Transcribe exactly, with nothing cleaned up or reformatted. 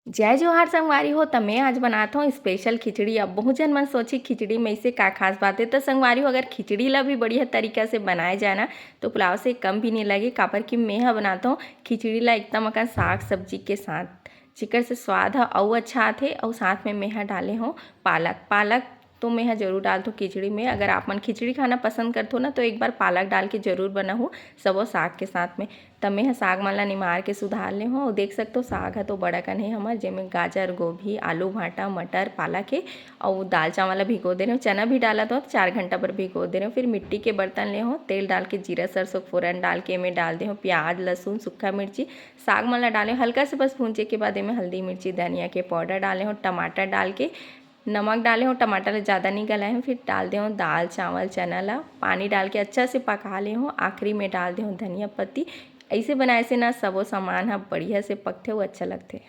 जय जोहार संगवारी हो, त मैं आज बनात हूँ स्पेशल खिचड़ी। अब बहुत झन मन सोची खिचड़ी में इसे का खास बात है, त संगवारी हो, अगर खिचड़ी ला भी बढ़िया तरीका से बनाए जाए ना, तो पुलाव से कम भी नहीं लगे। काबर कि मैं ह बनात हूँ खिचड़ी ला एकदम अकन साग सब्जी के साथ, जेकर से स्वाद ह अउ अच्छा आथे। अउ साथ में मैं ह डाले हूँ पालक। पालक तो मैं ह जरूर डालथों खिचड़ी में। अगर आप मन खिचड़ी खाना पसंद करथो ना, तो एक बार पालक डाल के जरूर बनाहू सबो साग के साथ में। त मैं ह साग मन ला निमार के सुधार ले हूँ। अउ देख सकथो, साग ह तो बड़ा कन हे हमर, जेमे गाजर, गोभी, आलू, भांटा, मटर, पालक हे। अउ दाल चावल ला भिगो दे रहे हूँ, चना भी डाला तो चार घंटा बर भिगो दे रहे हूँ। फिर मिट्टी के बर्तन ले हूँ, तेल डाल के, जीरा सरसों के फोरन डाल के एमे डाल दे हूँ प्याज, लहसुन, सूखा मिर्ची। साग मन ला डाले हूँ, हल्का से बस भूंजे के बाद एमे हल्दी, मिर्ची, धनिया के पाउडर डाले हूँ, टमाटर डाल के नमक डाले हूँ, टमाटर ला ज़्यादा नहीं गलाए हूँ। फिर डाल दे हूँ दाल, चावल, चना ला पानी डाल के अच्छा से पका ले हूँ। आखिरी में डाल दे हूँ धनिया पत्ती। ऐसे बनाए से ना सबो सामान ह बढ़िया से पकथे अउ अच्छा लगथे।